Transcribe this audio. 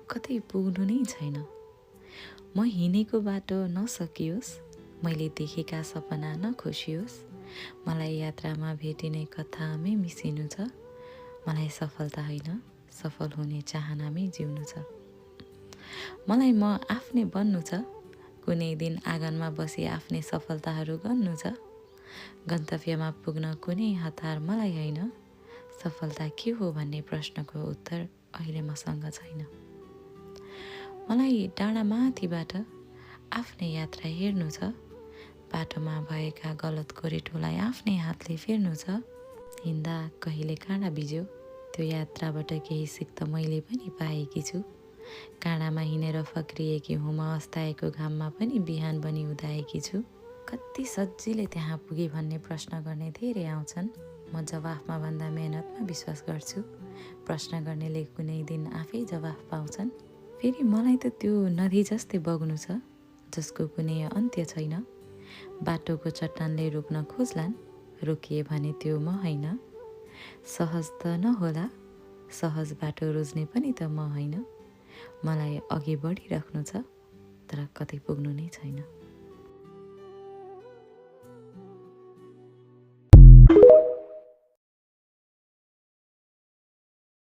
कतै पुग्नु नै छैन। म हिँडेको बाटो नसकियोस्, मैले देखेका सपना नखोसियोस्, मलाई यात्रामा भेटिने कथामै मिसिनु छ, मलाई सफलता होइन सफल हुने चाहनामै जिउनु छ। मलाई म आफ्नै बन्नु छ, कुनै दिन आँगनमा बसी आफ्नै सफलताहरू गर्नु छ। गन्तव्यमा पुग्न कुनै हतार मलाई होइन, सफलता के हो भन्ने प्रश्नको उत्तर अहिले मसँग छैन। मलाई डाँडा माथिबाट आफ्नै यात्रा हेर्नु छ, बाटोमा भएका गलत गोरेटोलाई आफ्नै हातले फेर्नु छ। हिँड्दा कहिले काँडा बिज्यो, त्यो यात्राबाट केही सिक त मैले पनि पाएकी छु। काँडामा हिँडेर फक्रिएकी हुँमा अस्ताएको घाममा पनि बिहान बनी उदाएकी छु। कति सजिलै त्यहाँ पुगे भन्ने प्रश्न गर्ने धेरै आउँछन्। म जवाफमा भन्दा मेहनतमा विश्वास गर्छु। प्रश्न गर्नेले कुनै दिन आफै जवाफ पाउँछन्। फेरि मलाई त त्यो नदी जस्तै बग्नु छ, जसको कुनै अन्त्य छैन। बाटोको चट्टानले रोक्न खोज्लान्, रोकिए भने त्यो म होइन। सहज त नहोला, सहज बाटो रोज्ने पनि त म होइन। मलाई अघि बढिराख्नु छ, तर कतै पुग्नु नै छैन।